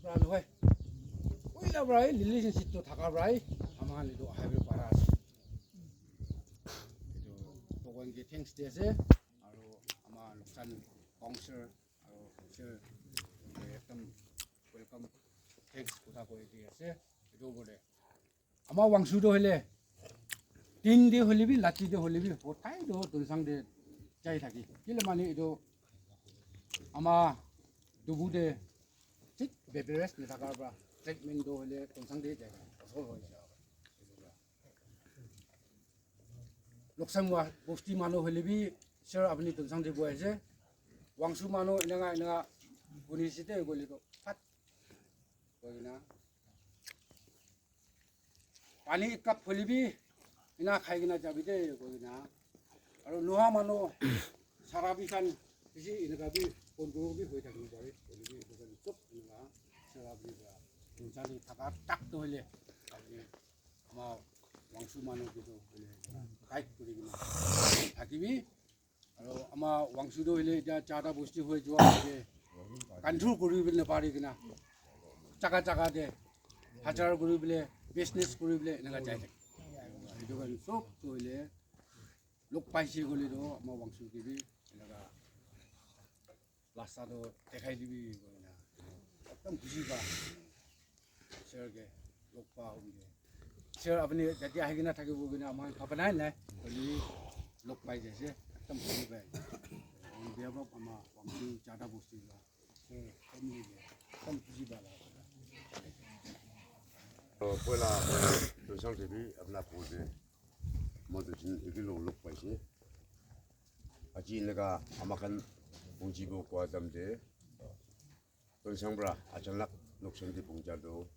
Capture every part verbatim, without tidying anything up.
Pra nohoi. Oila pra relationship to thaka pra ama khan etu ahibo para ase. Etu bhagwan ke thanks di ase. Aru ama Loksan council aru council ekdam welcome thanks kotha koi di ase. Etu bole ama Wangsu to hoile tin de hoile bi, lati de hoile bi, hotai to Tuensang de jai thaki. Kile mane etu ama dubu de thik beberes ne thakar pra treatment to hoile Tuensang de jai thaki. Osor hoi jai. Loksan wa bosti manu hoile bi, sir apni Tuensang de boy ase. Wangsu manu enaka enaka kuni site koile to phat koi na. Pani cup hoile bi ena khai kena jabi de koi kena. Aru noha manu sara bi khan bishi eneka bi control bi hoi thaki pare. Hoile bi etu khan sob eneka sara bi ba unjali thaka tak to hoile apni ama Wangsu manu ke to hoile guide kuri kena thakibi. Aru ama Wangsu to hoile etia charta bosti hoi jua hoile control kuri bole napari kena jaga jaga te hajar kuri bole business kuri bole eneka jai thake. Etu khan sob to hoile log paise koile to ama Wangsu ke bi eneka rasta to dekhai dibi koina ekdam khushi pa. Sir ke log pa hum ke. Sir apni jati ahi kena thakibo kena ama bhabana nai. Hoile log pai jaise. Ekdam khushi pai. On behalf of ama Wangsu charta bosti la. Sir, family le. Ekdam khushi pa la. To poila, poila, Tuensang de bi apna pose. Moi to jin eki log log paise. Aji eneka ama khan punji bo kwa dam de. Tuensang pra achanak Loksan de punja to.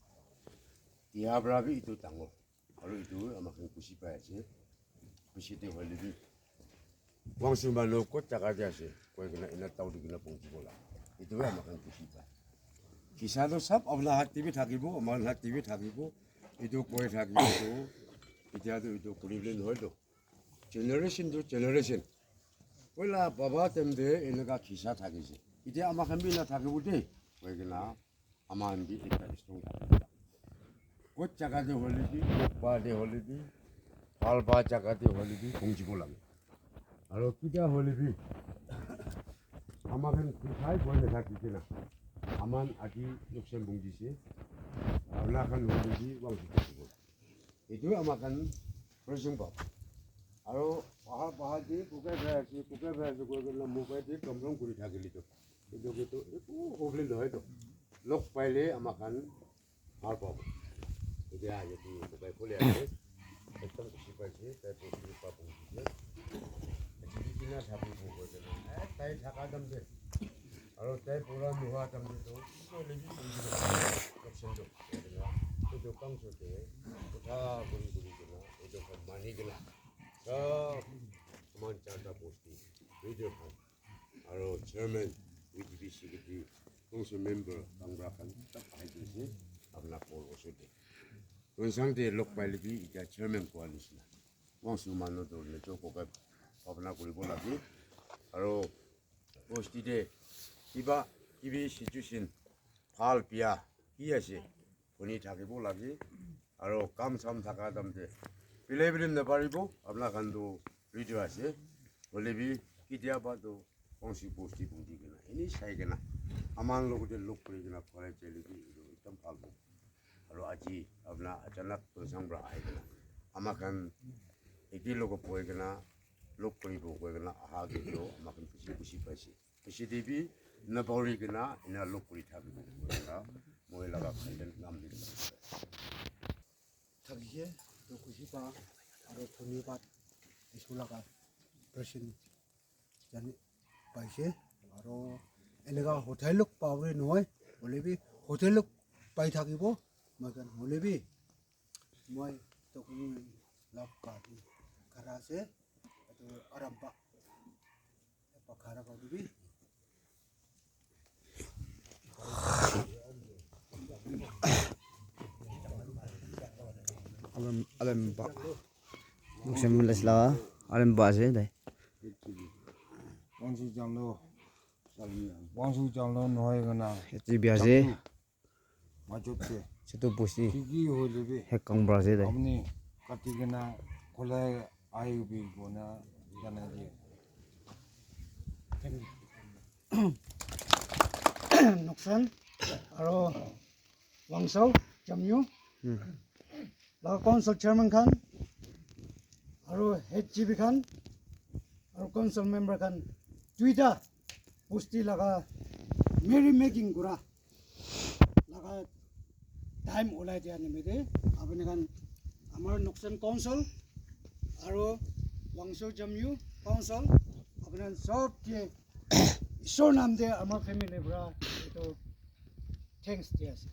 Tia pra bi etu dangor. Aru etu ama khan khushi pai ase. Khushi de hoile bi. Wangsu manu kot jaga de ase. Koi kena ena tau di kena punji bola. Etu ama khan khushi pai. Kisa to sab apna hat te bi thakibo, ama hat te bi thakibo. Etu koi thakibo to. Etia to etu kuri bole nohoi to. Generation to generation. Poila baba time te eneka kisa thakise. Etia ama khan bi na thakibo de. Koi kena ama khan bi ekta strong thakibo. Kot jaga te hoile bi, kot pa te hoile bi, bhal pa jaga te hoile bi, punji bo lage. Aru kitia hoile bi, ama khan kisai koi na thaki kena. Ama khan adi Loksan punji se. Apna khan hoile bi, wang se. Etu ama khan president pa. Aru bahar bahar de kukai bhai ase, kukai bhai ase koi kena mobile de kamrong kuri thakile to. Etu ke to eku problem nohoi to. Log paile ama khan bhal pabo. Etia yate kukai khole ase. Ekdam khushi paise, tai bosti pa bosti ase. Etu kina thabi bo koi kena. Eh, tai thaka dam de. Aru tai pura nohoi dam de to. Etu le bi koi kena. Option to. Etu kam sote. Kotha kuri kuri kena. Etu khan mani kena. Sob, aman charta bosti, leader khan, aru chairman, V D P secretary, council member, kang pra khan, sob ahi kena ase, apna ghor osor te. Tuensang te log paile bi, etia chairman koa nishina. Wangsu manu to nijo kokai bhabna kuribo lage. Aru bosti te kiba kibi situation, bhal bia, ki ase, huni thakibo lage. Aru kam sam thaka time te pilai pili naparibo, apna khan tu leader ase. Hoile bi ketia ba tu kongsi bosti bungji kena, eni sai kena, aman logote log kuri kena khurai jaile bi etu ekdam bhal hobo. Aru aji apna achanak Tuensang pra ahi kena, ama khan eki logot bohi kena log kuribo koi kena aha ke tu ama khan khushi khushi paise. Piche te bi napahori kena ena log kuri thakibo koi kena moi laga content naam di thakise, to khushi pa aru dhanyabad disu laga president jani paise. Aru eneka hotel log pabole nohoi, hoile bi hotel log pai thakibo, moi khan hoile bi moi to kunu log pa di khara ase, to aram pa. Alam, alam ba. Muksen mula sila, alam ba ase dai. Wangsu jamlo, wangsu jamlo nohoi kena. Eti bi ase. Jamlo. majot te chutu bosti ki ki hoile bi hek kang pra ase tai. Apni kati kena kholai aibi kona janai diye. Noksan aro Wangsao, Jamnyu, hmm, la council chairman khan, aro head G B khan, aro council member khan, duita bosti laga merry making kura laga time ulai dia nimite apni khan amar Noksan council aro Wangsao Jamnyu council apni khan sob ke Ishwar naam te amar family pura etu thanks di ase.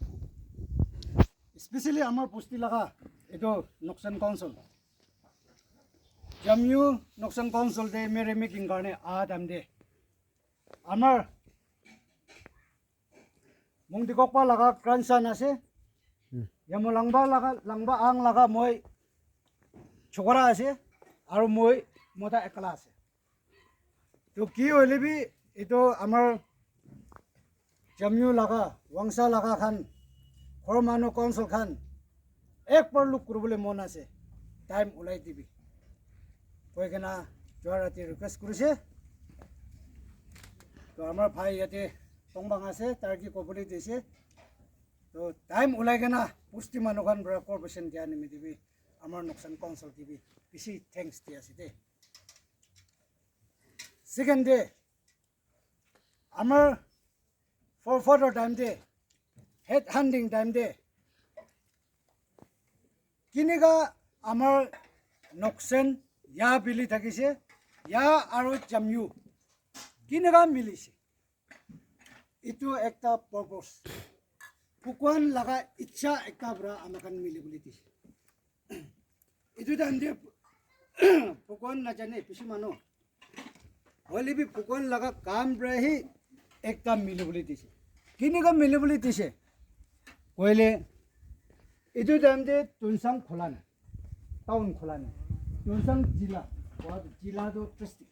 Especially amar bosti laga etu Noksan council, Jamnyu Noksan council te merry making karne aha time te amar Mungdikokpa laga grandson ase. Hmm. Yamo langba laga, langba ang laga moi chokora ase. Aro moi mota ekla ase. To ki hoile bi etu amar Jamnyu laga, Wangsa laga khan, ghor manu council khan, ek bar look kuribole mon ase, time ulai dibi. Koi kena jua rati request kurise. To amar bhai yate Tongbang ase, tar ki kobole dise. To time ulai kena bosti manu khan para cooperation dia nimite bi amar Noksan council te bi bishi thanks di ase de. Second day, amar forefather time te, head hunting time te, kinika amar Noksan ya bili thakise, ya aro Jamnyu kinika milise. Etu ekta purpose. Bhagwan laga ichha ekta para amakan mili bole dise. Etu time te Bhagwan najane bishi manu. Hoile bi Bhagwan laga kam para hi ekta mili bole dise. Kinika mili bole dise? Koile etu time te Tuensang khola nai. Town khola nai. Tuensang jila. Jila to district.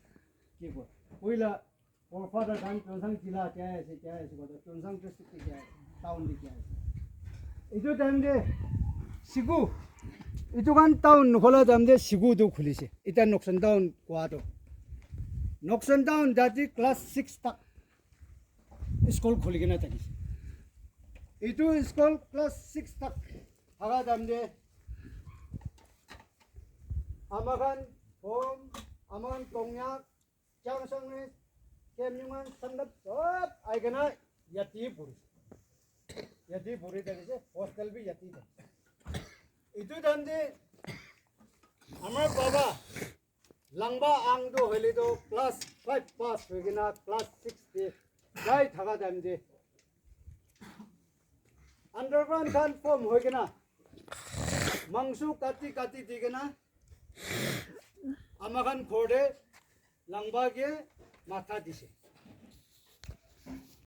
Ki koi? Koila forefather khan Tuensang jila jai ase, jai ase, koile Tuensang district te jai ase, town te jai ase. Etu time te Siku, etu khan town nukhola time te Siku tu khulise. Eta Noksan town kowa tu. Noksan town jati class six tak school khuli kena thakise. Etu school class six tak thaka time te ama khan home, ama khan kongyak, Chang sang ni, kem nyungan sanggap sab ai kena yati puri. Yati puri thakise, hostel bi yati thakise. Etu time te amar baba langba ang tu hoile tu class five pass hoi kena class six te jai thaka time te underground khan form hoi kena mangso kati kati di kena ama khan ghor te langba ke matha dise.